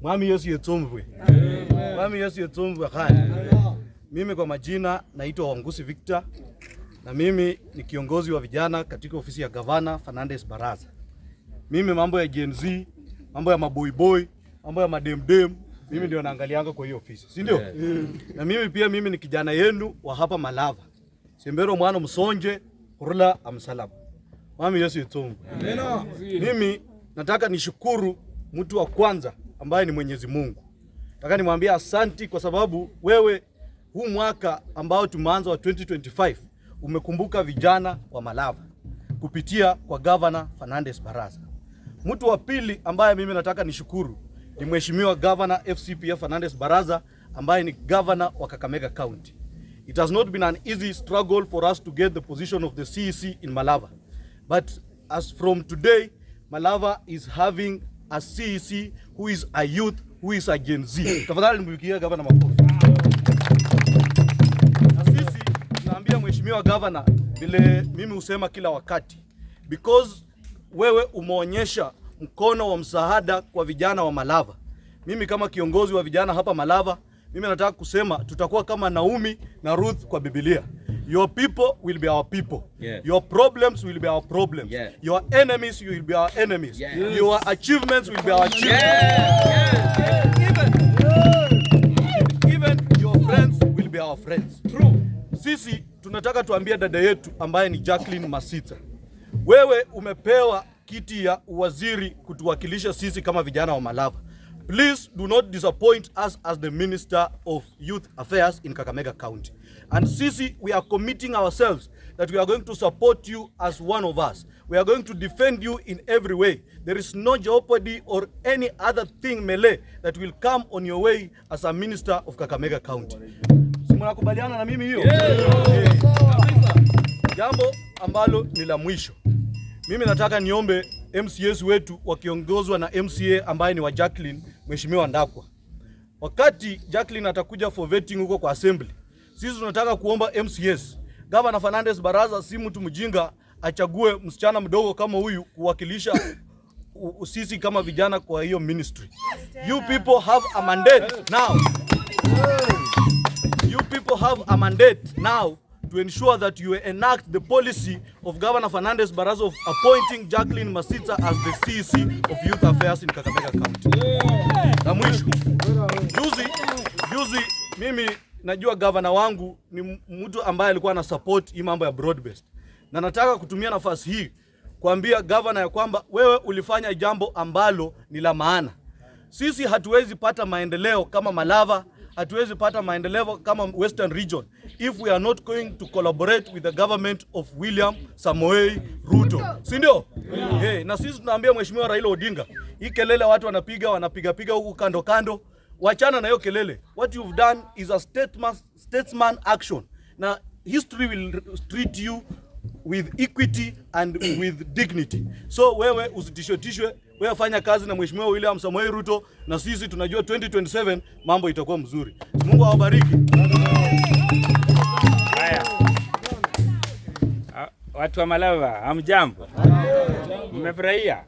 Mwami Yesu yetsombwe. Mwami Yesu yetsombwe khani. Mimi kwa majina naitwa Wangusi Victor na mimi ni kiongozi wa vijana katika ofisi ya Gavana Fernandez Baraza. Mimi mambo ya Gen Z, mambo ya maboyboy, mambo ya mademdem, mimi ndio naangalianga kwa hiyo ofisi, si ndio? Na mimi pia mimi ni kijana yenu wa hapa Malava. Sembero mwana msonje kurula amsalaba. Mwami Yesu yetsombwe. Mimi nataka nishukuru mtu wa kwanza ambaye ni Mwenyezi Mungu. Nataka nimwambie asanti kwa sababu wewe huu mwaka ambao tumeanza wa 2025 umekumbuka vijana wa Malava kupitia kwa Governor Fernandez Baraza. Mtu wa pili ambaye mimi nataka nishukuru ni Mheshimiwa Governor FCPA Fernandez Baraza ambaye ni governor wa Kakamega County. It has not been an easy struggle for us to get the position of the CEC in Malava. But as from today, Malava is having a CEC who is a youth, who is a Gen Z. Tafadhali nimpigie governor makofi. Na sisi tunaambia Mheshimiwa Governor vile mimi husema kila wakati, because wewe umeonyesha mkono wa msaada kwa vijana wa Malava. Mimi kama kiongozi wa vijana hapa Malava, mimi nataka kusema tutakuwa kama Naomi na Ruth kwa Biblia. Your people will be our people. Your problems will be our problems. Your enemies will be our enemies. Your achievements will be our achievements. Even your friends will be our friends. True. Sisi tunataka tuambie dada yetu ambaye ni Jacqueline Masitsa, wewe umepewa kiti ya uwaziri kutuwakilisha sisi kama vijana wa Malava. Please do not disappoint us as the Minister of Youth Affairs in Kakamega County. And sisi, we are committing ourselves that we are going to support you as one of us. We are going to defend you in every way. There is no jeopardy or any other thing melee that will come on your way as a minister of Kakamega County. Si mnakubaliana na mimi hiyo? Yeah. Jambo ambalo ni la mwisho, mimi nataka niombe MCAs wetu wakiongozwa na MCA ambaye ni wa Jacqueline, Mheshimiwa Ndakwa. Wakati Jacqueline atakuja for vetting huko kwa assembly, sisi tunataka kuomba MCAs, Governor Fernandez Baraza si mtu mjinga achague msichana mdogo kama huyu kuwakilisha sisi kama vijana kwa hiyo ministry. You people have a mandate now. You people have a mandate now to ensure that you enact the policy of Governor Fernandez Baraza of appointing Jacqueline Masitsa as the CEC of Youth Affairs in Kakamega County. Na mwisho, juzi juzi mimi najua gavana wangu ni mtu ambaye alikuwa ana support hii mambo ya broad based, na nataka kutumia nafasi hii kuambia gavana ya kwamba wewe ulifanya jambo ambalo ni la maana. Sisi hatuwezi pata maendeleo kama Malava, hatuwezi pata maendeleo kama Western Region if we are not going to collaborate with the government of William Samoei Ruto, si ndio? Yeah. Hey, na sisi tunaambia Mheshimiwa Raila Odinga, hii kelele watu wanapiga wanapiga piga huku kando kando, wachana na hiyo kelele. What you've done is a statesman action. Na history will treat you with equity and with dignity. So wewe usitishwe tishwe, wewe fanya kazi na Mheshimiwa William Samoei Ruto, na sisi tunajua 2027 mambo itakuwa mzuri. Mungu awabariki. Haya. Ah, watu wa Malava, hamjambo? Mmefurahia?